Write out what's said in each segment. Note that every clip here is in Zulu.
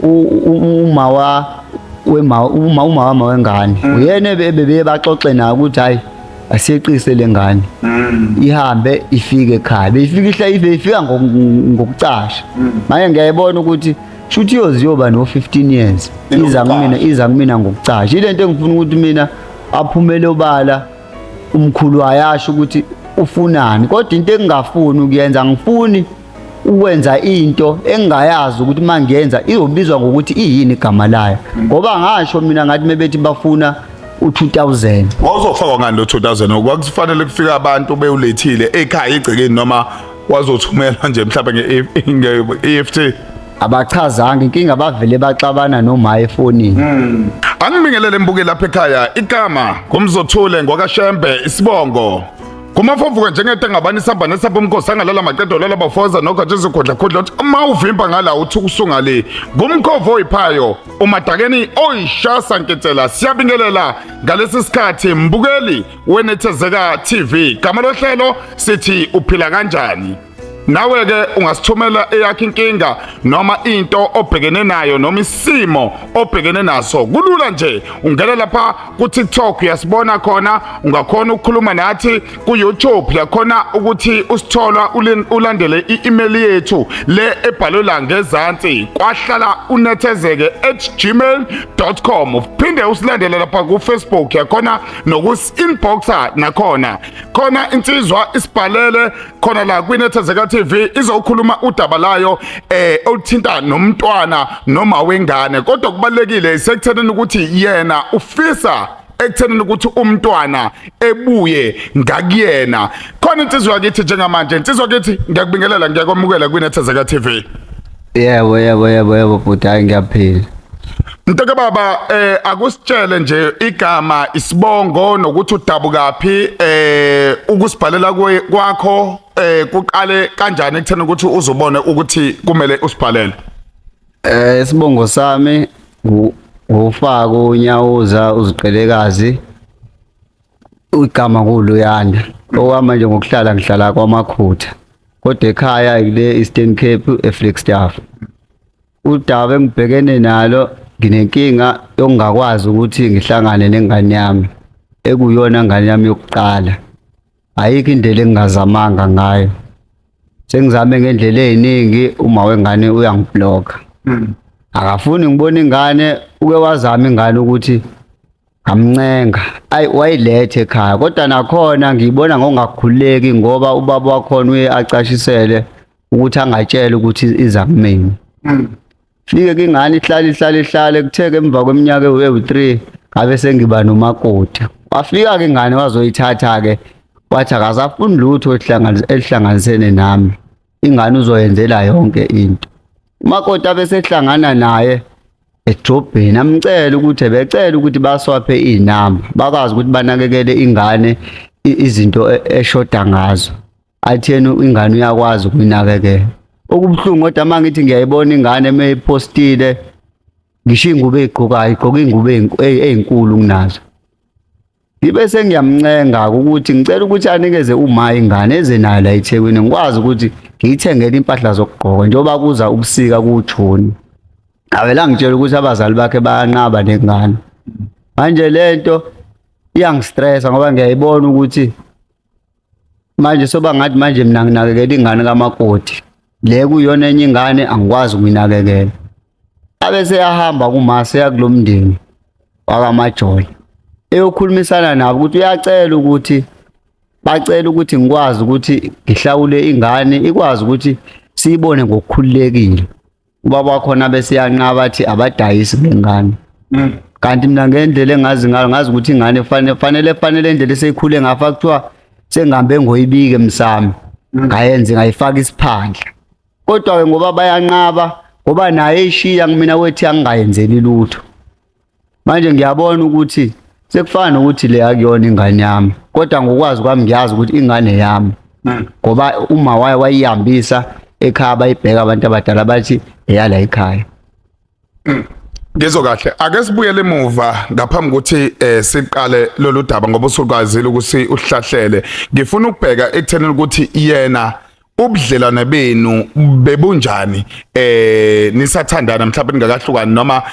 Uma wa wema uma wama wengane uyena ebebeye baxoxe naye ukuthi hayi, asiyeqise lengane ihambe ifike ekhaya, beyifika ihla ife ifika ngokucasha. Manje ngiyayibona ukuthi shuthi iyoze iyoba no 15 years iza kumina, iza kumina ngokucasha. Ile nto engifuna ukuthi mina aphumele obala umkhulu, ayasho ukuthi ufunani, kodwa into engingafuni ukuyenza, ngifuni ukwenza into engingayazi ukuthi uma ngiyenza izobizwa ngokuthi iyini igama layo, ngoba ngasho mina ngathi mebethi bafuna u-2000. Wawuzofakwa ngani lo 2000? Kwakufanele kufika abantu bewulethile ekhaya egcekeni, noma wazothumela nje mhlawumbe nge-EFT? Abachazanga, inkinga bavele baxabana noma efonini. Angibingelele mbuke lapha ekhaya. Igama ngumzothule ngwakaShembe, isibongo kumafovuka njengento engabani isamba nesamba umkhosi angalala maqedo lala bafoza nokho nje izikhudla khudla uthi uma uvimba ngala uthi usunga le ngumkhovu oyiphayo umadakeni oyishasa nketsela. Siyabingelela ngalesi sikhathi mbukeli weNethezeka TV. Gama lohlelo sithi Uphila Kanjani. Nawe ke ungasithumela eyakho inkinga noma into obhekene nayo noma isimo obhekene naso. Kulula nje, ungena lapha ku TikTok uyasibona khona, ungakhona ukukhuluma nathi ku YouTube, uyakhona ukuthi usithola ulandele i-email yethu le ebhalwe la ngezansi, kwahlala unethezeke @gmail.com. Uphinde usilandele lapha ku Facebook, yakhona nokusi-inboxa nakhona. Khona insizwa isibhalele khona la kwiNethezeka TV, izokhuluma udaba layo oluthinta nomntwana noma wengane, kodwa kubalekile sekuthenini ukuthi yena ufisa ekuthenini ukuthi umntwana ebuye ngakuyena. Khona insizwa yakithi njengamanje. Insizwa kithi, ngiyakubingelela, ngiyakwamukela kwiNethezeka TV. Yebo, bhuti, hayi, ngiyaphila. Mntaka baba, akusitshele nje igama, isibongo nokuthi udabukaphi, ukusibhalela kwakho kuqale kanjani ekutheni ukuthi uzobone ukuthi kumele usibhalele? Isibongo sami ngufako uNyawuza uziqelekazi, igama kuLuyanda. Okwamanje ngokuhlala ngihlala kwaMakhutha, kodwa ekhaya kule Eastern Cape, eFlagstaff. Udaba engibhekene nalo, nginenkinga yokungakwazi ukuthi ngihlangane nengane yami ekuyona ngane yami yokuqala. Ayikho indlela engingazamanga ngayo, sengizame ngendlela ey'ningi. Uma wengane uyangiblocka, akafuni ngibone ingane. Uke wazama ingane ukuthi ngamncenga, ayi, wayiletha ekhaya, kodwa nakhona ngiyibona ngokungakhululeki ngoba ubaba wakhona uye acashisele ukuthi angatshela ukuthi iza kumina. Fike ke ingane ihlale ihlale ihlale, kuthe-ke emva kweminyaka ewu-3 ngabe sengiba nomakoti. Wafika-ke ingane wazoyithatha-ke, wathi akasafuni lutho elihlanganisene nami, ingane uzoyenzela yonke into. Umakoti abesehlangana naye edrobheni, amcela ukuthi ebecela ukuthi baswaphe iy'namba, bakwazi ukuthi banakekele ingane izinto eshoda ngazo. Athi yena ingane uyakwazi ukuyinakekela. Okubuhlungu kodwa uma ngithi ngiyayibona ingane uma ipostile, ngisho iy'ngubo ey'gqokayo, igqoka iy'ngubo ey'nkulu kunazo. Ngibe sengiyamncenga ukuthi ngicela ukuthi anikeze uma ingane eze nayo la eThekwini, ngikwazi ukuthi ngiyithengele impahla zokugqoka njengoba kuza ubusika kuJuni. Awela ngitshela ukuthi abazali bakhe bayanqaba nengane. Manje lento iyangistressa ngoba ngiyayibona ukuthi manje soba ngathi manje mina nginakekela ingane kamakoti, le kuyona enye ingane angikwazi ukuyinakekela. Abe seyahamba kuma seya kulomndeni wakwaMajola, eyokhulumisana nabo ukuthi uyacela ukuthi bacela ukuthi ngikwazi ukuthi ngihlawule ingane, ikwazi ukuthi siyibone ngokukhululekile. Ubaba wakhona bese yanqaba, athi abadayisi ngengane. Kanti mina ngendlela engazi ngayo, ngazi ukuthi ingane fanele indlela eseyikhule ngafa, kuthiwa sengihambe ngoyibike emsamo, ngayenze ngayifaka isiphandla, kodwa ke ngoba bayanqaba, ngoba naye ishiya kumina wethi angingayenzeli lutho. Manje ngiyabona ukuthi sekufana nokuthi le akuyona ingane yami, kodwa ngokwazi kwami ngiyazi ukuthi ingane yami, ngoba uma waye wayihambisa ekhaya, bayibheka abantu abadala, bathi eyala ekhaya. Ngizwe kahle. Ake sibuyele emuva ngaphambi kokuthi siqale lolu daba, ngoba usukwazile ukuthi uhlahlele. Ngifuna ukubheka ekuthenini ukuthi yena Ubudlelwane benu bebunjani nisathandana mhlawumbe ningakahlukani, noma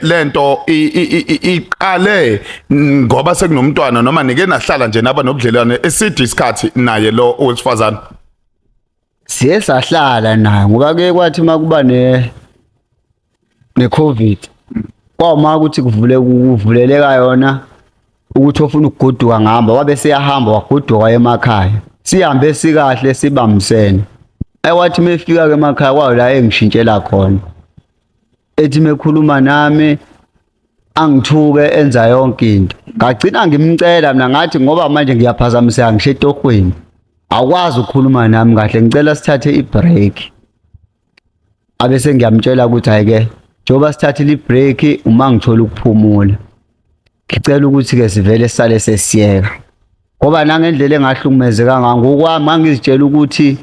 lento iqale ngoba sekunomntwana, noma nike nahlala nje naba nobudlelwane eside isikhathi naye lo owesifazane? Siye sahlala naye ngoba kuye kwathi uma kuba ne-COVID, kwawuma ukuthi kuvule kuvuleleka yona ukuthi ofuna ukugoduka ngihamba, wabe seyahamba wagoduka emakhaya. Sihambe sikahle sibambisene. Ayi, wathi mefika ke emakhaya kwayo la engishintshela khona, ethi mekhuluma nami angithuke, enza yonke into. Ngagcina ngimcela mina, ngathi ngoba manje ngiyaphazamiseka, ngisho etohweni awukwazi ukukhuluma nami kahle, ngicela sithathe i-break. Abese ngiyamtshela ukuthi hayi-ke, njengoba sithathile i-break, uma ngithola ukuphumula, ngicela ukuthi-ke sivele sisale sesiyeka, ngoba nangendlela engahlukumezeka ngayo ngokwami, ngangizitshela ukuthi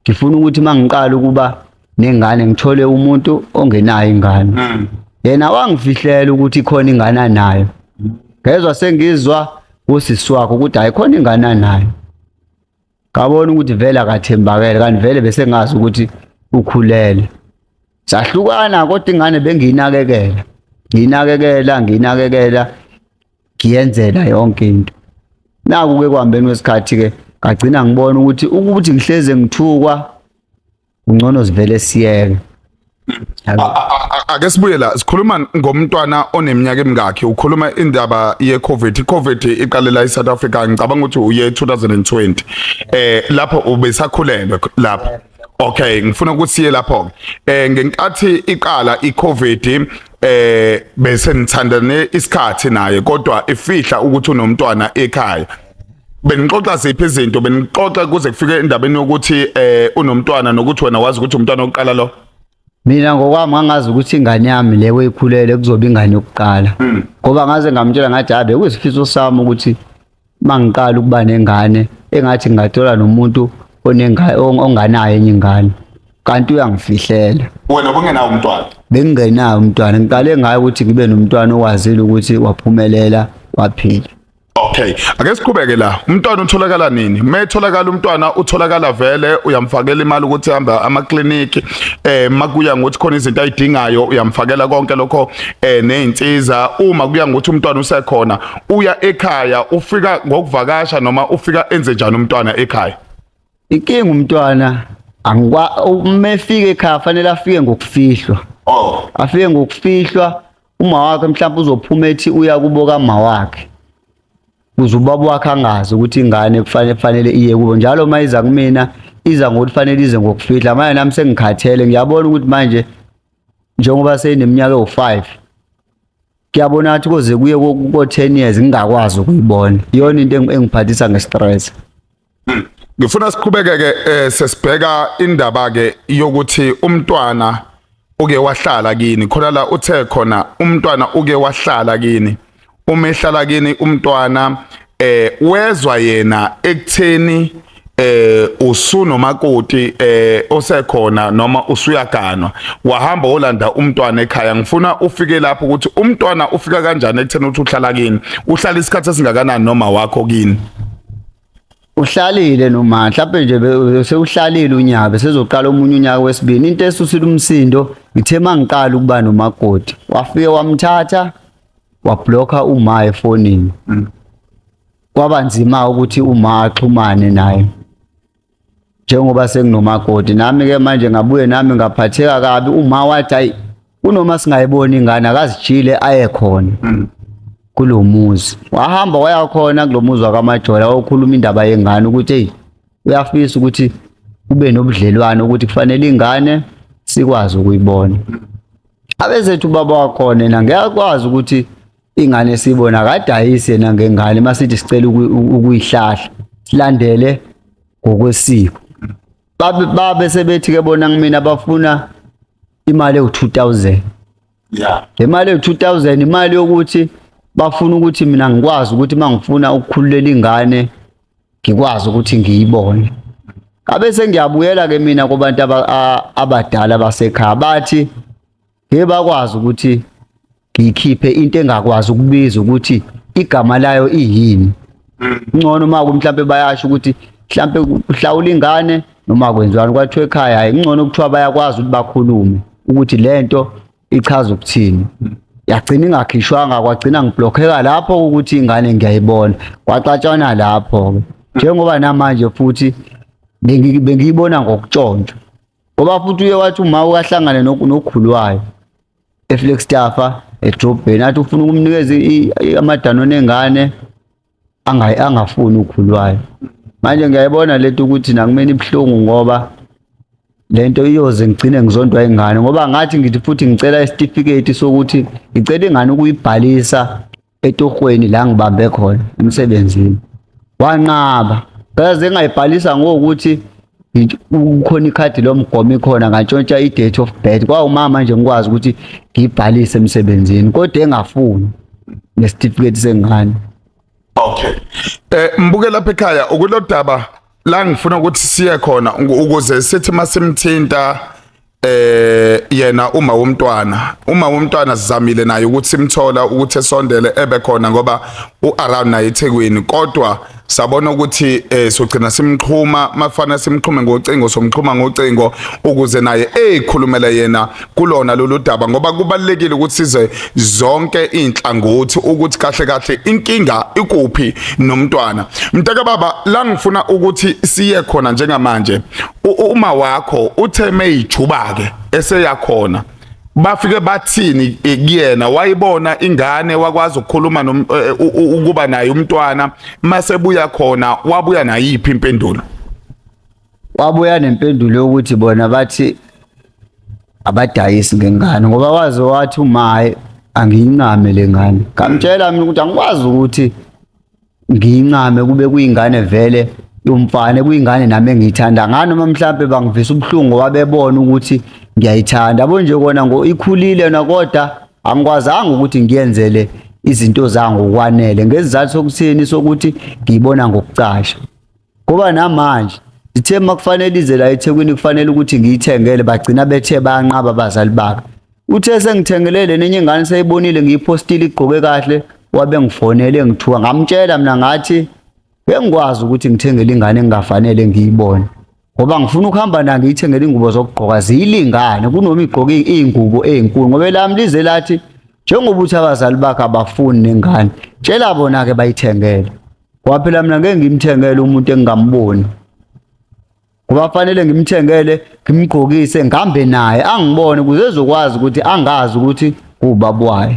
ngifuna ukuthi uma ngiqala ukuba nengane ngithole umuntu ongenayo ingane. Yena wangifihlela ukuthi khona ingane anayo. Ngezwa sengizwa usisi wakhe ukuthi hayi, khona ingane anayo. Ngabona ukuthi vele akathembakele, kanti vele bese ngazi ukuthi ukhulele. Sahlukana, kodwa ingane bengiyinakekela, ngiyinakekela, ngiyinakekela, ngiyenzela yonke into. Naku ke kuhambeni kwesikhathi ke ngagcina ngibona ukuthi ngihleze ngithukwa, ngcono sivele siyeke. Ake sibuye la, sikhuluma ngomntwana oneminyaka emingakhi? Ukhuluma indaba ye-COVID. I-COVID iqalela e-South Africa, ngicabanga ukuthi uye 2020, lapho ubesakhulelwe lapho. Okay, ngifuna ukuthi siye lapho ke. Ngenkathi iqala i-COVID, bese nithandane isikhathi naye, kodwa ifihla ukuthi unomntwana ekhaya. Benixoxa ziphi izinto benixoxa kuze kufike endabeni yokuthi unomntwana, nokuthi wena wazi ukuthi umntwana oqala lo? Mina ngokwami ngangazi ukuthi ingane yami le oyikhulele kuzoba ingane yokuqala, ngoba ngaze ngamtshela ngathi hayi, bekuyisifiso sami ukuthi mangiqala ukuba nengane engathi ngingathola nomuntu onengane onganayo enye ingane, kanti uyangifihlela. Wena ubungenawo umntwana? Bengingenayo umntwana. Ngiqale ngayo ukuthi ngibe nomntwana owazile ukuthi waphumelela, waphila. Okay, ake siqhubeke la. Umntwana utholakala nini? Mayetholakala umntwana, utholakala vele uyamfakela imali ukuthi hamba ama clinic, makuya ngokuthi khona izinto ayidingayo, uyamfakela konke lokho nezinsiza. Uma kuya ngokuthi umntwana usekhona, uya ekhaya, ufika ngokuvakasha noma ufika enze njani umntwana ekhaya? Inkinga umntwana angikwa uma efika ekhaya fanele afike ngokufihlwa. Afike ngokufihlwa, uma wakhe mhlawumbe uzophuma ethi uya kubo kama wakhe, kuze ubaba wakhe angazi ukuthi ingane kufanele iye kubo. Njalo uma iza kumina iza ngokuthi fanele ize ngokufihla. Manje nami sengikhathele, ngiyabona ukuthi manje njengoba seyineminyaka ewu-5, kuyabona ukuthi koze kuye ko-10 years ngingakwazi ukuyibona. Iyona into engiphathisa nge-stress. Ngifuna siqhubeke ke, sesibheka indaba ke yokuthi umntwana uke wahlala kini. Khona la uthe khona umntwana uke wahlala kini. Uma ehlala kini umntwana, wezwa yena ekutheni usunomakoti osekhona noma usuyaganwa, wahamba olanda umntwana ekhaya. Ngifuna ufike lapho ukuthi umntwana ufika kanjani ekutheni ukuthi uhlala kini, uhlala isikhathi esingakanani noma wakho kini? Uhlalile noma mhlawumbe nje sewuhlalile unyaka, besezoqala omunye unyaka wesibili. Into esusile umsindo, ngithe mangiqala ukuba nomakoti, wafike wamthatha, wablocka uma efonini. Kwaba nzima ukuthi uma axhumane naye njengoba senginomakoti nami ke manje. Ngabuye nami ngaphatheka kabi. Uma wathi hayi, kunoma singayiboni ingane, akazijile aye khona kulo muzi. Wahamba waya khona kulo muzi wakamajola, wakhuluma indaba yengane ukuthi hey, uyafisa ukuthi ube nobudlelwano, ukuthi kufanele ingane sikwazi ukuyibona. Abezethu ubaba wakhona yena ngiyakwazi ukuthi ingane siyibona, akadayisi yena ngengane. Masithi sicela ukuyihlahla silandele ngokwesiko, babe sebethi ke bona kumina bafuna imali ewu-2000. Le mali ewu-2000, imali yokuthi bafuna ukuthi mina ngikwazi ukuthi uma ngifuna ukukhululela ingane ngikwazi ukuthi ngiyibone. Ngabe sengiyabuyela ke mina kubantu abadala basekhaya, bathi ngeke bakwazi ukuthi ngiyikhiphe into engakwazi ukubiza ukuthi igama layo iyini. Ngcono uma mhlawumbe bayasho ukuthi mhlawumbe kuhlawula ingane. Noma kwenziwani kwathiwa ekhaya hayi kungcono kuthiwa bayakwazi ukuthi bakhulume ukuthi lento ichaza ukuthini. Yagcina ingakhishwanga, kwagcina ngiblokheka lapho ukuthi ingane ngiyayibona, kwaxatshwana lapho-ke. Njengoba namanje futhi bengiyibona ngokutshontshwa, ngoba futhi uye wathi uma ukahlangane nokhulwayo eFlagstaff edrobheni, athi ufuna ukumnikeza amadanone engane, angafuni ukhulwayo. Manje ngiyayibona lento ukuthi nakumina ibuhlungu, ngoba lento iyoze ngigcine ngizondwa ingane, ngoba ngathi ngithi futhi ngicela isitifiketi sokuthi ngicela ingane ukuyibhalisa etohweni la ngibambe khona emsebenzini, wanqaba. Ngaze ngayibhalisa ngokuthi kukhona ikhadi lomgomo ikhona, ngantshontsha i-date of birth kwawumama nje ngikwazi ukuthi ngiyibhalise emsebenzini, kodwa engafuni nesitifiketi sengane. Okay. Mbuke lapha ekhaya ukulodaba la ngifuna ukuthi siye khona ukuze sithi masimthinta yena uma womntwana sizamile naye ukuthi simthola ukuthi esondele ebe khona, ngoba uaround naye eThekwini, kodwa sabona ukuthi sogcina simxhuma mafana simxhume ngocingo, somxhuma ngocingo ukuze naye ezikhulumela yena kulona lolu daba, ngoba kubalekile ukuthi size zonke inhlangothi ukuthi kahle kahle inkinga ikuphi nomntwana. Mntaka baba, la ngifuna ukuthi siye khona njengamanje, uma wakho uthe meyijuba ke eseyakhona, bafike bathini kuyena? Wayibona ingane, wakwazi ukukhuluma ukuba naye umntwana? Masebuya khona wabuya nayiphi impendulo? Wabuya nempendulo yokuthi bona bathi abadayisi ngengane, ngoba waze wathi umaye angiyincame le ngane. Ngamtshela mina ukuthi angikwazi ukuthi ngiyincame kube kuyingane vele yomfana, kuyingane nami engiyithanda ngani, noma mhlambe bangivisa ubuhlungu ngoba bebona ukuthi ngiyayithanda yabo nje kona ngo ikhulile yona, kodwa angikwazanga ukuthi ngiyenzele izinto zango ngokwanele ngesizathu sokuthini, sokuthi ngiyibona ngokucasha. Ngoba namanje zithe makufanele ize la eThekwini kufanele ukuthi ngiyithengele, bagcina bethe bayanqaba abazali bakhe. Uthe sengithengelele nenye ingane, seyibonile ngiyiphostile igqoke kahle, wabe ngifonele ngithuka. Ngamtshela mina ngathi bengikwazi ukuthi ngithengele ingane engingafanele ngiyibone, ngoba ngifuna ukuhamba nayo ngiyithengele ingubo zokugqoka ziyilingane kunoma igqoke iy'ngubo ey'nkulu, ngoba elami lize lathi njengoba uthi abazali bakhe abafuni nengane, tshela bona-ke bayithengele. Ngoba phela mina ngeke ngimthengele umuntu engingamboni, ngoba fanele ngimthengele ngimgqokise ngihambe naye angibone ukuze ezokwazi ukuthi angazi ukuthi ubaba wayo.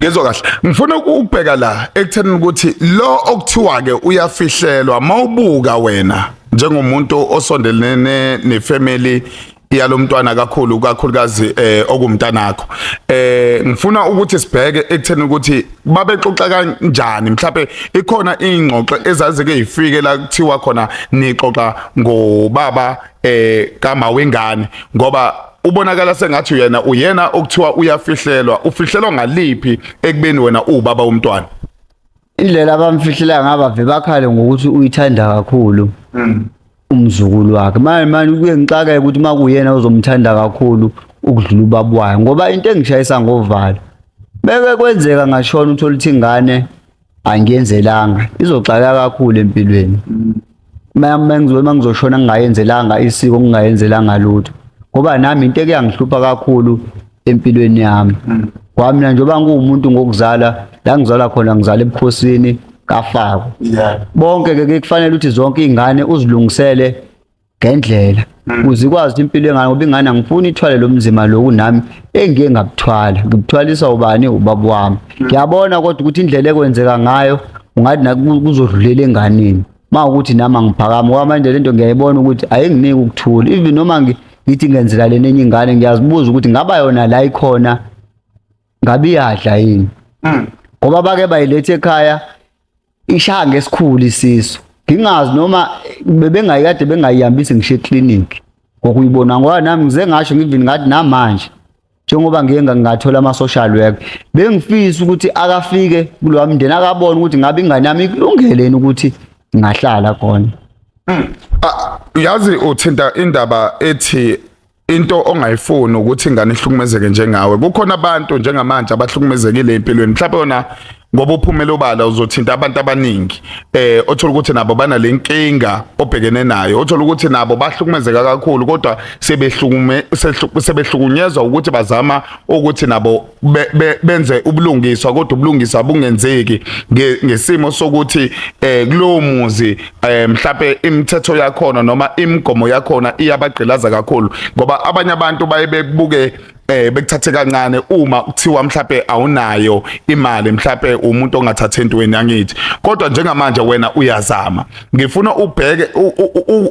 Ngizwa kahle. Ngifuna ukubheka la ekutheni ukuthi lo okuthiwa ke uyafihlelwa, mawubuka wena njengomuntu osondelene nefamily yalomntwana kakhulu kakhulukazi okumntanakho, ngifuna ukuthi sibheke ekutheni ukuthi babexoxa kanjani, mhlawumbe ikhona ingxoxo ezazike ifike la kuthiwa khona nixoxa ngobaba kama wengane, ngoba ubonakala sengathi uyena uyena okuthiwa uyafihlelwa. Ufihlelwa ngaliphi ekubeni wena uwubaba womntwana? Indlela abamfihlela ngabave bakhale ngokuthi uyithanda kakhulu umzukulu wakhe. Manje kuye ngixakeke ukuthi uma kuyena uzomthanda kakhulu ukudlula ubaba wayo, ngoba into engishayisa ngovalo, beke kwenzeka ngashona uthola ukuthi ingane angiyenzelanga, izoxaka kakhulu empilweni. Uma ngizoshona ngingayenzelanga isiko, ngingayenzelanga lutho, ngoba nami into ekuyangihlupha kakhulu empilweni yami. Ngoba mina njengoba ngiwumuntu ngokuzala, la ngizalwa khona ngizala ebukhosini kaFako. Bonke ke kufanele ukuthi zonke iy'ngane uzilungisele ngendlela ukuze ikwazi ukuthi impilo yengane, ngoba ingane angifuni ithwale lo mzima loku nami engiye ngabuthwala. Ngibuthwalisa ubani? Ubaba wami. Ngiyabona kodwa ukuthi indlela ekwenzeka ngayo ungathi kuzodlulela enganeni. Uma ukuthi nami angiphakami, ngoba manje lento ngiyayibona ukuthi ayinginiki ukuthula. Even noma ngithi ngenzela lena enye ingane, ngiyazibuza ukuthi ngaba yona la ikhona ngabe iyadla yini, ngoba bake bayiletha ekhaya ishaya ngesikhulu isisu, ngingazi noma bebengayikade bengayihambisi ngisho eklinikhi ngokuyibona, ngoba nami ngize ngasho ngivini ngathi namanje njengoba ngiye ngathola ama-social work, bengifisa ukuthi akafike kulowa mndeni akabone ukuthi ngabe ingane yami ikulungele yini ukuthi ingahlala khona. Ah, yazi uthinta indaba ethi into ongayifuni ukuthi ingane ihlukumezeke njengawe. Kukhona abantu njengamanje abahlukumezekile empilweni, mhlawumbe yona Ngoba uphumela obala uzothinta abantu abaningi othola ukuthi nabo banalenkinga obhekene nayo, othola ukuthi nabo bahlukumezeka kakhulu, kodwa sebehlukume sebehlukunyezwa ukuthi bazama ukuthi nabo benze ubulungiswa, kodwa ubulungiswa bungenzeki ngesimo sokuthi kulowo muzi mhlawumbe imithetho yakhona noma imigomo yakhona iyabagqilaza kakhulu, ngoba abanye abantu baye bekubuke bekuthathe kancane uma kuthiwa mhlawumbe awunayo imali, mhlawumbe umuntu ongathatha entweni, angithi? Kodwa njengamanje wena uyazama, ngifuna ubheke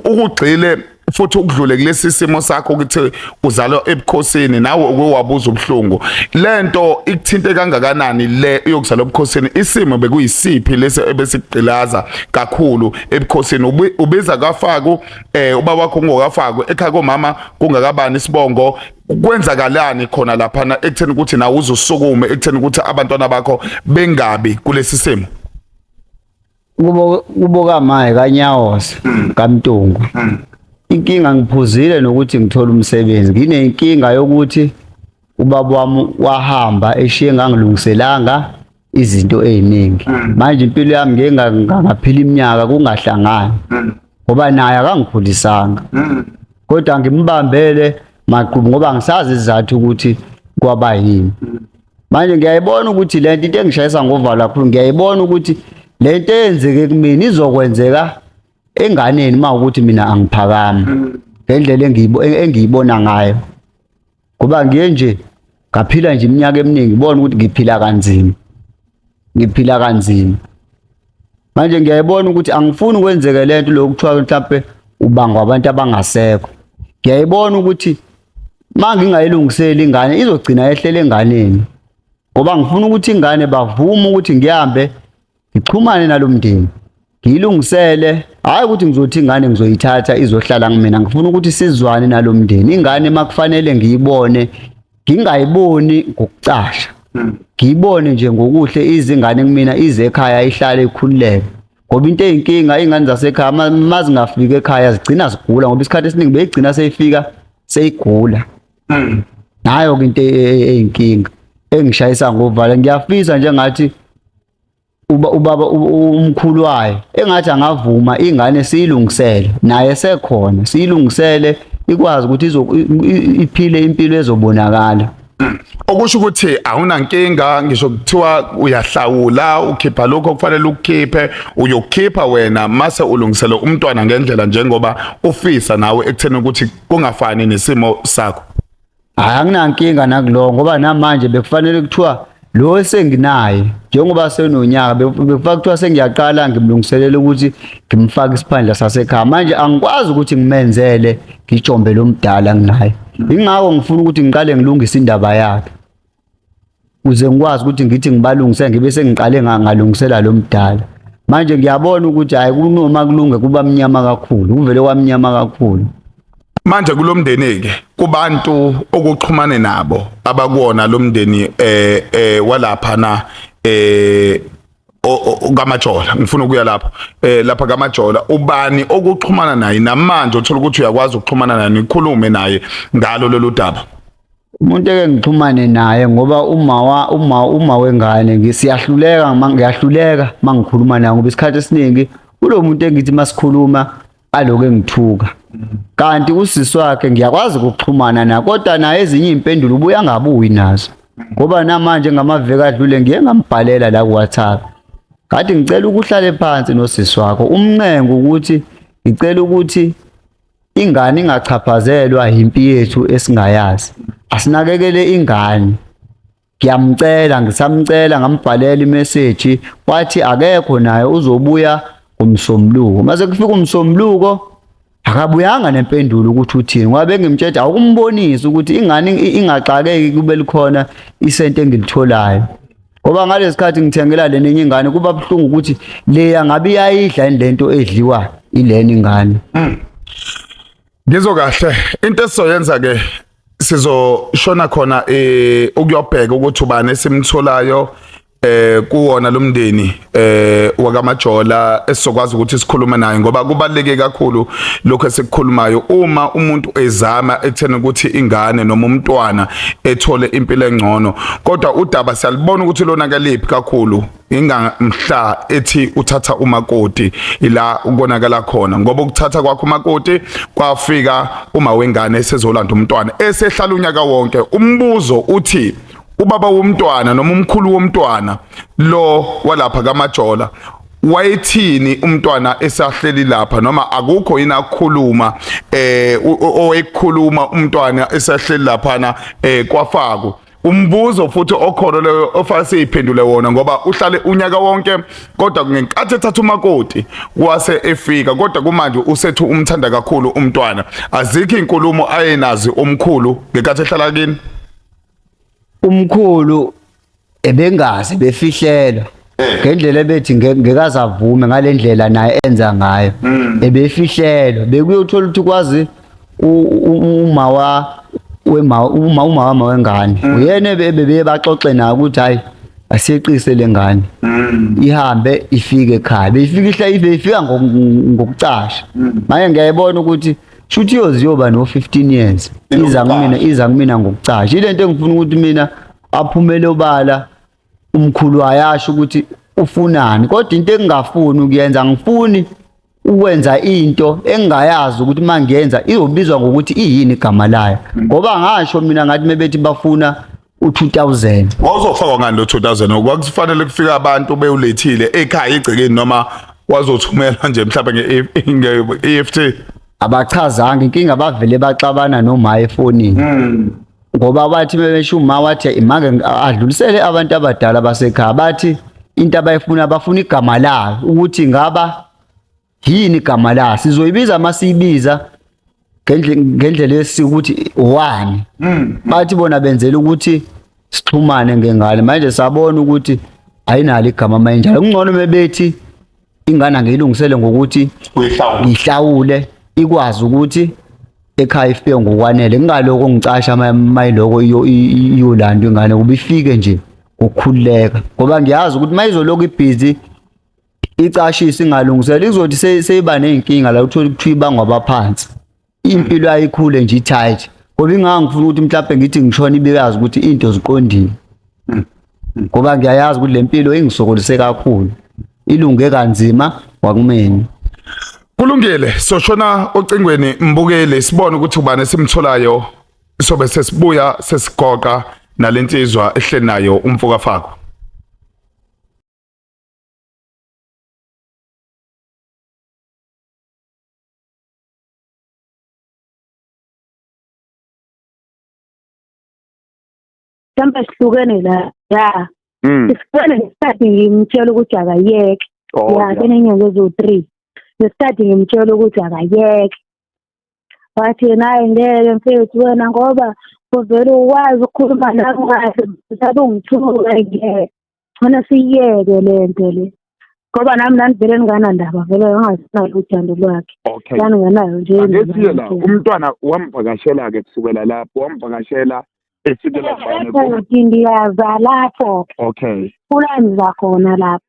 ukugxile futhi ukudlule kulesi simo sakho ukuthi uzalwa ebukhosini, nawe uke wabuza ubuhlungu. Lento ikuthinte kangakanani le yokuzalwa ebukhosini? Isimo bekuyisiphi lesi ebesigqilaza kakhulu ebukhosini? Ubiza kaFaku, ubaba wakho ungokaFaku, ekhaya komama kungakabani isibongo, kwenzakalani khona laphana ekutheni ukuthi nawe uzosukume ekutheni ukuthi abantwana bakho bengabi kulesi simo? Kubo kamaye kaNyawoza kaMntungu, inkinga ngiphuzile nokuthi ngithola umsebenzi, nginenkinga yokuthi ubaba wami wahamba eshiye ngangilungiselanga izinto eziningi. Manje impilo yami ngeke ngaphila iminyaka kungahlangani, ngoba naye akangikhulisanga, kodwa ngimbambele maqhubu ngoba ngisazi isizathu ukuthi kwaba yini. Manje ngiyayibona ukuthi lento into engishayisa ngovalo kakhulu, ngiyayibona ukuthi lento eyenzeke kumina izokwenzeka enganeni uma ukuthi mina angiphakami ngendlela engiyibona ngayo, ngoba ngiye nje ngaphila nje iminyaka eminingi ngibona ukuthi ngiphila kanzima, ngiphila kanzima. Manje ngiyayibona ukuthi angifuni kwenzeke lento lokuthiwa mhlampe ubangwa abantu abangasekho. Ngiyayibona ukuthi uma ngingayilungiseli ingane izogcina yehlele enganeni, ngoba ngifuna ukuthi ingane bavume ukuthi ngihambe ngixhumane nalomndeni ngiyilungisele, hhayi ukuthi ngizothi ingane ngizoyithatha izohlala kumina. Ngifuna ukuthi sizwane nalomndeni, ingane makufanele ngiyibone, ngingayiboni ngokucasha, ngiyibone nje ngokuhle izingane kumina, ize ekhaya ihlale ikhululeke. Ngoba into eyinkinga, iy'ngane zasekhaya ma zingafiki ekhaya zigcina zigula, ngoba isikhathi esiningi beyigcina seyifika seyigula. Nayo-ke into eyinkinga engishayisa ngovala. Ngiyafisa njengathi ubaba umkhulu wayo engathi angavuma ingane siyilungisele naye sekhona, siyilungisele ikwazi ukuthi iphile impilo ezobonakala. Okusho ukuthi awunankinga ngisho kuthiwa uyahlawula, ukhipha lokho okufanele ukukhiphe, uyokhipha wena mase ulungisele umntwana ngendlela njengoba ufisa nawe ekutheni ukuthi kungafani nesimo sakho. Hayi, anginankinga nakulowo, ngoba namanje bekufanele kuthiwa lo esenginaye njengoba senonyaka bekufaka kuthiwa sengiyaqala ngimlungiselela ukuthi ngimfake isiphandla sasekhaya. Manje angikwazi ukuthi ngimenzele ngijombe lo mdala nginaye, ingakho ngifuna ukuthi ngiqale ngilungise indaba yakhe ukuze ngikwazi ukuthi ngithi ngibalungise, ngibe sengiqale ngalungisela lo mdala. Manje ngiyabona ukuthi hayi, kunoma kulunge kuba mnyama kakhulu, kuvele kwamnyama kakhulu. Manje kulomndeni ke, kubantu okuxhumane nabo abakuwona lo mndeni walapha na kaMajola, ngifuna ukuya lapho lapha kaMajola, ubani okuxhumana naye namanje uthola ukuthi uyakwazi ukuxhumana naye nikhulume naye ngalo lolu daba? Umuntu eke ngixhumane naye, ngoba uma wengane ngisiyahluleka, ngiyahluleka mangikhuluma naye, ngoba isikhathi esiningi kulo muntu engithi masikhuluma aloke ngithuka, kanti usisi wakhe ngiyakwazi ukuxhumana naye, kodwa naye ezinye iy'mpendulo ubuye angabuyi nazo. Ngoba namanje ngamaviki adlule ngiye ngambhalela la ku-WhatsApp, ngathi ngicela ukuhlale phansi nosisi wakho umncengo ukuthi ngicela ukuthi ingane ingachaphazelwa yimpi yethu esingayazi, asinakekele ingane. Ngiyamcela, ngisamcela, ngambhalela imeseji, wathi akekho naye uzobuya ngomsombuluko. Mase kufika umsombuluko akabuyanga nempendulo ukuthi uthini, ngoba bengimtshela awukumbonisi ukuthi ingane ingaxakeki kube likhona isenti engilitholayo, ngoba ngalesi khathi ngithengela le nenye ingane kuba buhlungu ukuthi leya ngabe iyayidla yini lento edliwa ilena ingane. Ngizwa kahle. Into esizoyenza ke, sizoshona khona ukuyobheka ukuthi ubani esimtholayo. Kuwona lomndeni wakaMajola esizokwazi ukuthi sikhulume naye, ngoba kubaluleke kakhulu lokho esikukhulumayo. Uma umuntu ezama ekutheni ukuthi ingane noma umntwana ethole impilo engcono, kodwa udaba siyalibona ukuthi lona kaliphi kakhulu, ingamhla ethi uthatha umakoti ila ukonakala khona, ngoba ukuthatha kwakho umakoti kwafika uma wengane esezolanda umntwana esehlala unyaka wonke. Umbuzo uthi ubaba womntwana noma umkhulu womntwana lo walapha kaMajola wayethini umntwana esahleli lapha, noma akukho yini akukhuluma owayekhuluma umntwana esahleli laphana kwaFaku? Umbuzo futhi okhona leyo ofake siyiphendule wona, ngoba uhlale unyaka wonke, kodwa ngenkathi ethatha umakoti wase efika, kodwa kumanje usethu umthanda kakhulu umntwana. Azikho inkulumo ayenazi omkhulu ngenkathi ehlala kini? Umkhulu ebengazi, befihlelwa ngendlela ebethi ngekaze avume ngalendlela naye enza ngayo. Ebefihlelwa, bekuyothola ukuthi kwazi uma wa wema uma wama wengane uyena ebebeye baxoxe naye ukuthi hayi, asiyeqise lengane ihambe ifike ekhaya. Beyifika ihla, beyifika ngokucasha. Manje ngiyayibona ukuthi shuthi iyoze iyoba no 15 years iza kumina, iza kumina ngokucasha. Ile nto engifuna ukuthi mina aphumele obala umkhulu, ayasho ukuthi ufunani. Kodwa into engingafuni ukuyenza, ngifuni ukwenza into engingayazi ukuthi uma ngiyenza izobizwa ngokuthi iyini igama layo, ngoba ngasho mina ngathi mebethi bafuna u-2000. Wawuzofakwa ngani lo 2000? Kwakufanele kufika abantu bewulethile ekhaya egcekeni, noma wazothumela nje mhlawumbe nge-EFT? Abachazanga inkinga, bavele baxabana noma efonini, ngoba bathi bebesho uma wathi imake adlulisele abantu abadala basekhaya, bathi into abayifuna, bafuna igama layo ukuthi ngaba yini igama layo, sizoyibiza masiyibiza ngendlela yesiko ukuthi wani. Bathi bona benzela ukuthi sixhumane ngengane. Manje sabona ukuthi ayinalo igama mayinjalo, kungcono mebethi ingane angiyilungisele ngokuthi uyihlawule, ngihlawule, ikwazi ukuthi ekhaya ifike ngokwanele, kungaloko ngicasha mayiloko iyolandwa ingane, kuba ifike nje ngokukhululeka, ngoba ngiyazi ukuthi mayizoloko ibhizi icashisa ingalungisela, izothi seyiba ney'nkinga la uthole kuthiwa ibangwa abaphansi, impilo ayikhule nje i-tight, ngoba ingangifuna ukuthi mhlawumbe ngithi ngishona ibekazi ukuthi into ziqondile, ngoba ngiyayazi ukuthi le mpilo ingisokolise kakhulu, ilunge kanzima wakumina. Kulungile, soshona ocingweni mbukeli, sibone ukuthi ubani esimtholayo, sobe sesibuya sesigoqa nalensizwa ehleli nayo umfoka Fako. Mhlawumbe sihlukene la, ya. Sihlukene ngesikhathi ngimtshela ukuthi akayeke. Oh, Ya, yeah. senenyanga eziwu-3. Ngesikhathi ngimtshela ukuthi akayeke. Wathi yena, hayi ngeke mfethu wena, ngoba uvele ukwazi ukukhuluma nami kahle, mhlawumbe ungithuka, ngeke. Ngcono siyiyeke le nto le. Ngoba nami nangivele nginganandaba vele, ngangasinalo uthando lwakhe. Ngangingenayo nje Ake indaba siye la, yakhe. umntwana wamvakashela-ke kusukela lapho, wamvakashela efikela kubani? Futhi ndiyaza lapho. Kulanza khona lapho.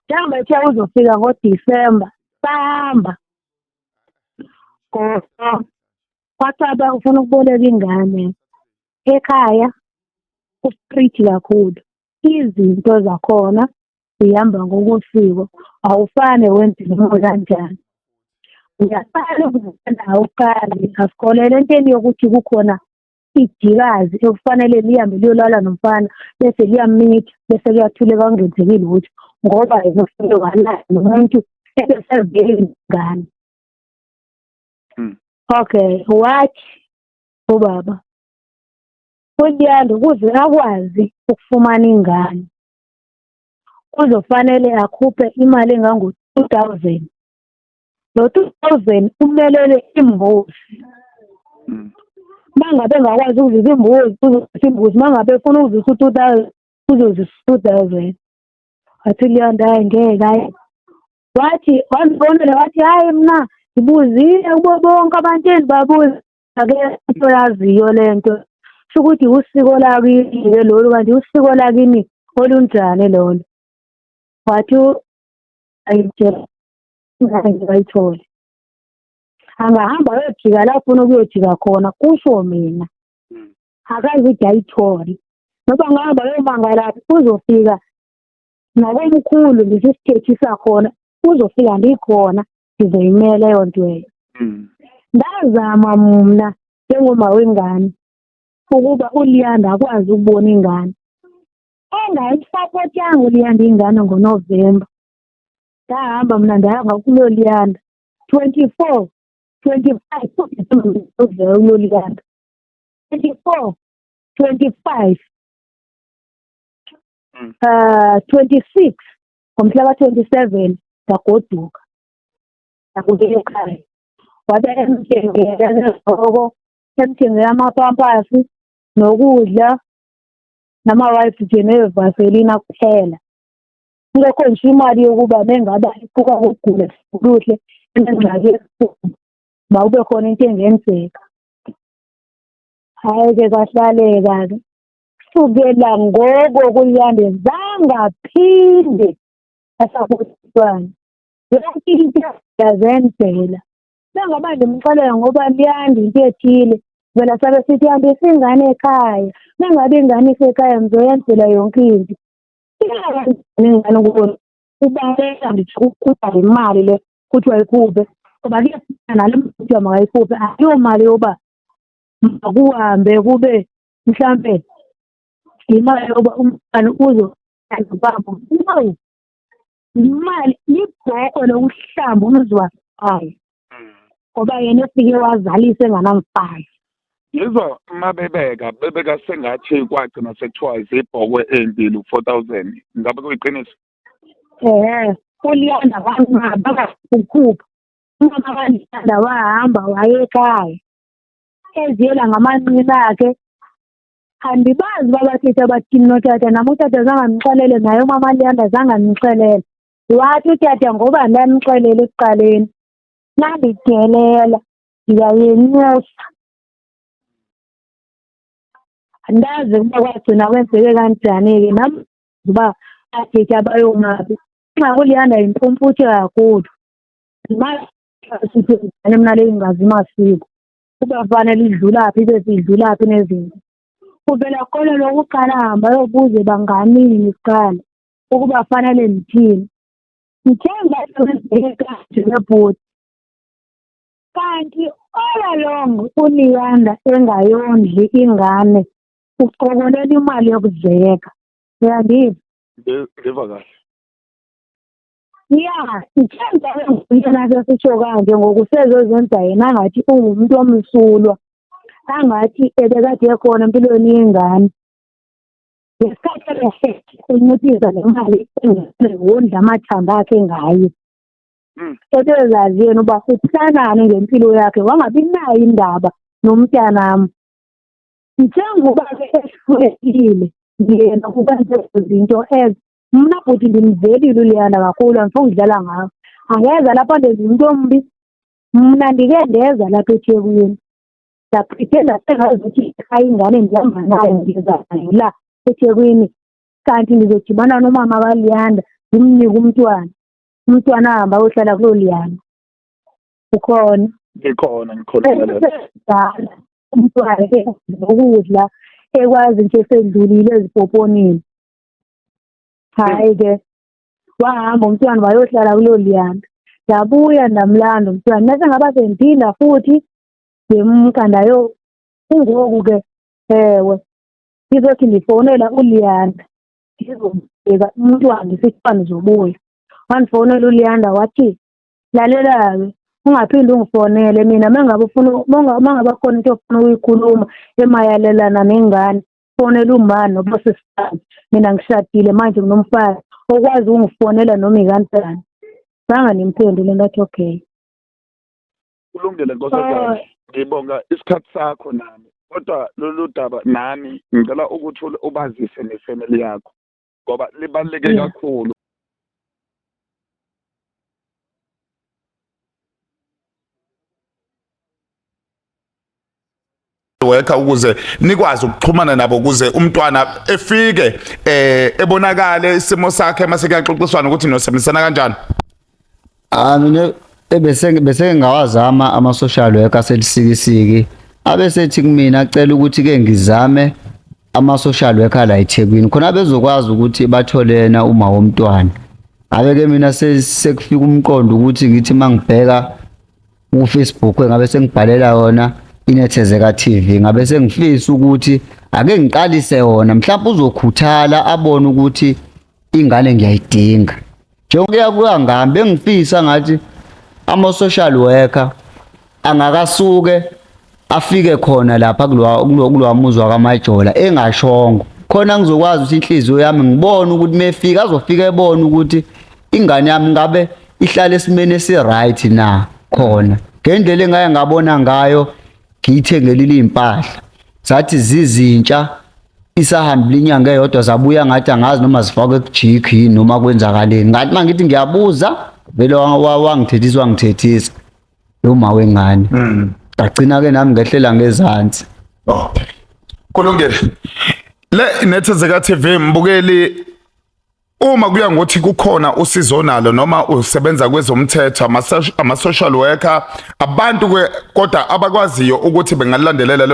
Njengoba ethe uzofika ngoDisemba, sahamba. Kodwa kwacaba ufuna ukuboleka ingane. Ekhaya ku-strict kakhulu. Izinto zakhona zihamba ngokosiko, awufane wenze noma kanjani. Uyaqala ukuzithanda, awuqali, asikholelwa entweni yokuthi kukhona ijikazi ekufanele lihambe liyolala nomfana bese liyamitha, bese kuyathuleka kungenzeki lutho, ngoba yena ufike walala nomuntu ebesevele ingane. Okay, wathi ubaba uLuyanda ukuze akwazi ukufumana ingane kuzofanele akhuphe imali engango-2000. Lo 2000 umelele imbuzi. Uma ngabe engakwazi ukuzisa imbuzi, uzozisa imbuzi. Uma ngabe efuna ukuzisa u-2000, uzozisa u-2000. Wathi Luyanda, hhayi ngeke, hhayi. Wathi wangibonela, wathi hhayi mina ngibuzile kubo bonke abantu engibabuza, akekho oyaziyo le nto. Sho ukuthi usiko lakini-ke lolu, kanti usiko lakini Olunjani lolo? Wathi ayitshela ingane ngeke ayithole. Angahamba ayojika la afuna ukuyojika khona, kusho mina. Akazi ukuthi ayithole. Noba angahamba ayomangalaphi uzofika nakomkhulu ndisisithethi sakhona, uzofika ndikhona ndizoyimela eyo nto leyo. Ndazama mna njengoma wengane ukuba uLiyanda akwazi ukubona ingane. Engayisapotanga uLiyanda ingane ngoNovemba. Ndahamba mna ndaya ngakuloo Liyanda. 24, 25 uDisemba kuloo Liyanda. 24, 25, 26, ngomhla ka-27 ndagoduka. Ndabuyela ekhaya. Wabe emthengela nezigqoko, emthengela amapampasi nokudla nama-wipes nje nevaselina kuphela. Kungekho nje imali yokuba mengabe iquka ukugula kuhle enengxaki yesifuba makube khona into engenzeka. Hhayi-ke kwahlaleka-ke. Kusukela ngoko kuLiyanda zangaphinde asabuyiswana. Yonke into yazenzela. Sengoba ndimxelela ngoba liyanda into ethile, vela sabe sithi hambisa ingane ekhaya. Mengabe ingane isekhaya ngizoyenzela yonke into. Ingane ingane kubo ubaleka nditsho ukukhupha le mali le kuthiwa ikhuphe ngoba kuyafana nale mali kuthiwa makayikhuphe ayiyomali yoba makuhambe kube mhlampe imali yoba umntwana uzobaba no imali libhoko lokuhlamba umuzi wasekhaya ngoba yena efike wazalisa enganamfazi. Ngizwa uma bebeka bebeka sengathi kwagcina sekuthiwa zibhokwe ey'mbili u-4,000, ngabe kuyiqiniso? Ehhe, uLiyanda wanqaba ukukhupha. Umama kaLiyanda wahamba waya ekhaya eziyela ngamanqina akhe. Andibazi uba bathetha bathini notata, nam utata zange andixelele, naye umama Liyanda zange andixelele. Wathi utata ngoba ndandixelele ekuqaleni, nandidelela ndiyayenyusa. Andazi ukuba kwagcina kwenzeke kanjani-ke nam uba bathetha bayomaphi. Ingxaki uLiyanda yimpumputhe kakhulu. Ndimazi mna le ingazi masiko uba fanele idlulaphi ibe sidlulaphi nezinto. Kuvela kolo lokuqala ahambe ayobuza ebanganini kuqala ukuba fanele ndithini. Ngithe ngathi kanje lebhuti kanti all along uLiyanda engayondli ingane uqokelela imali yokuzeka. Uyandiva? Ngiva kahle. Ya, ngithemba yena sesisho kanje ngoku sezozenza yena angathi ungumuntu omsulwa, angathi ebekade ekhona empilweni yengane. Ngesikhathi ebehleli enciphisa le mali wondla amathambo akhe ngayo. Ebezazi yena uba uplanani ngempilo yakhe, wangabi nayo indaba nomntanam. Njengoba-ke ehlulekile yena ukwenza ezo zinto ezo, mna bhuti ndimvelile uLiyanda kakhulu, andifuni kudlala ngawe. Angeza lapha ndenza umntu ombi. Mna ndike ndeza lapha eThekwini ndaprithenda sengazuthi xa ingane ndihamba nayo ndiza nayo la eThekwini, kanti ndizodibana nomama kaLiyanda ndimnike umntwana, umntwana ahambe ayohlala kuloo Liyanda. Ukhona? Ngikhona, ngikhona. Dala umntwana ekwazi nokudla, ekwazi nje esedlulile ezipoponini. Hhayi-ke wahamba umntwana wayohlala kuloo Liyanda. Ndabuya ndamlanda umntwana mase ngaba sendiphinda futhi ndimka ndayo. Kungoku ke ewe ndizothi ndifowunela uLiyanda ndizobheka umntwana ndisithi uba ndizobuya. Wandifowunela uLiyanda wathi, lalela-ke ungaphinde ungifonele mina uma ngabe ufuna uma ngabe khona into ofuna ukuyikhuluma emayelana nengane fonela uma noba sisami, mina ngishadile manje nginomfazi okwazi ukungifonela noma ikanjani. Zange nimphendule ngathi okay. Kulungile nkosazana, ngibonga isikhathi sakho nami, kodwa lolu daba nami ngicela ukuthi ubazise nefamily yakho ngoba libaluleke kakhulu. worker ukuze nikwazi ukuxhumana nabo ukuze umntwana efike ebonakale isimo sakhe mase kuyaxoxiswana ukuthi nosebenzisana kanjani? Ah, mina ebese bese ngawazama ama social worker aselisikisiki, abesethi kumina acela ukuthi ke ngizame ama social worker la eThekwini khona bezokwazi ukuthi bathole yena uma womntwana. Ngabe ke mina sekufika umqondo ukuthi ngithi mangibheka ku-Facebook ngabe sengibhalela yona Inethezeka TV, ngabe sengifisa ukuthi ake ngiqalise wona, mhlawumbe uzokhuthala abone ukuthi ingane ngiyayidinga. Njengokuya kuya ngami bengifisa ngathi ama-social worker angakasuke afike khona lapha kulowa muzi wakaMajola engashongo khona, ngizokwazi ukuthi inhliziyo yami ngibone ukuthi mefika azofika ebone ukuthi ingane yami ngabe ihlala esimeni esi-right na, khona ngendlela engaye ngabona ngayo ngiyithengelile iy'mpahla zathi zizintsha, isahambile inyanga eyodwa zabuya ngathi angazi noma zifakwe kujik yini noma kwenzakaleni. Ngathi uma ngithi ngiyabuza vele wangithethisa wangithethisa lo ma wengane, ngagcina-ke nami ngehlela ngezansi. Okay. Kulungile. Le Inethezeka TV, mbukeli, uma kuya ngokuthi kukhona usizo nalo noma usebenza kwezomthetho, ama-social worker, abantu ke kodwa abakwaziyo ukuthi bengalandelela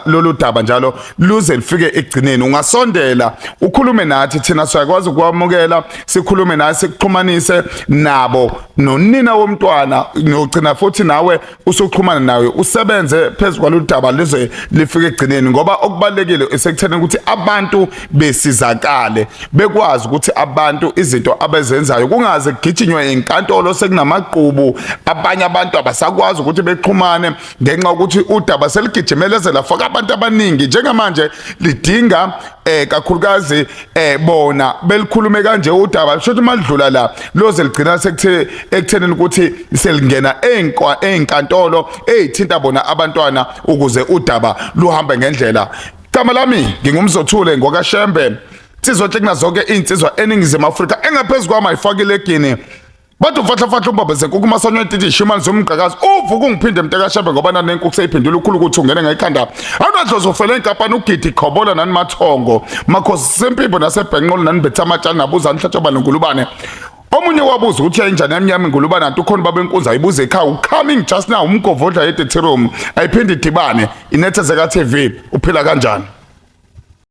lolu daba njalo luze lufike ekugcineni, ungasondela ukhulume nathi. Thina siyakwazi ukwamukela, sikhulume nawe, sikuxhumanise nabo nonina womntwana, nogcina futhi nawe usuxhumana nawe, usebenze phezu kwalolu daba lize lifike ekugcineni, ngoba okubalulekile esekutheni ukuthi abantu besizakale, bekwazi ukuthi abantu izinto abezenzayo kungaze kugijinywe inkantolo sekunamagqubu, abanye abantu abasakwazi ukuthi bexhumane ngenxa yokuthi udaba seligijimele lafaka abantu abaningi. Njengamanje lidinga kakhulukazi bona belikhulume kanje udaba, kusho ukuthi malidlula la loze ligcina sekuthe ekuthenini ukuthi selingena ey'nkantolo ey'thinta bona abantwana ukuze udaba luhambe ngendlela. Gama lami nginguMzothule ngokaShembe, insizwa enhle kunazo zonke iy'nsizwa eNingizimu Afrika, engaphezu kwami ayifakile egini. Bathi ufahlafahle umbaba zenkukhu masanywa etiti ishimane zomgqakazi uvuka ungiphinde mntakashembe, ngoba nanenkukhu seyiphendula ukhulu ukuthi ungene ngekhanda awunadlozi ufele inkampani ugidi khobola nani mathongo makhosi sempimbo nasebhenqolo nani betha amatshani nabuza nihlatshwa nengulubane. Omunye wabuza ukuthi yayinjani yamnyama ingulubane, anti ukhona babenkunzi ayibuze ekhaya. Coming just now, umgovodla yedethirum ayiphinde idibane. Inethezeka TV, uphila kanjani?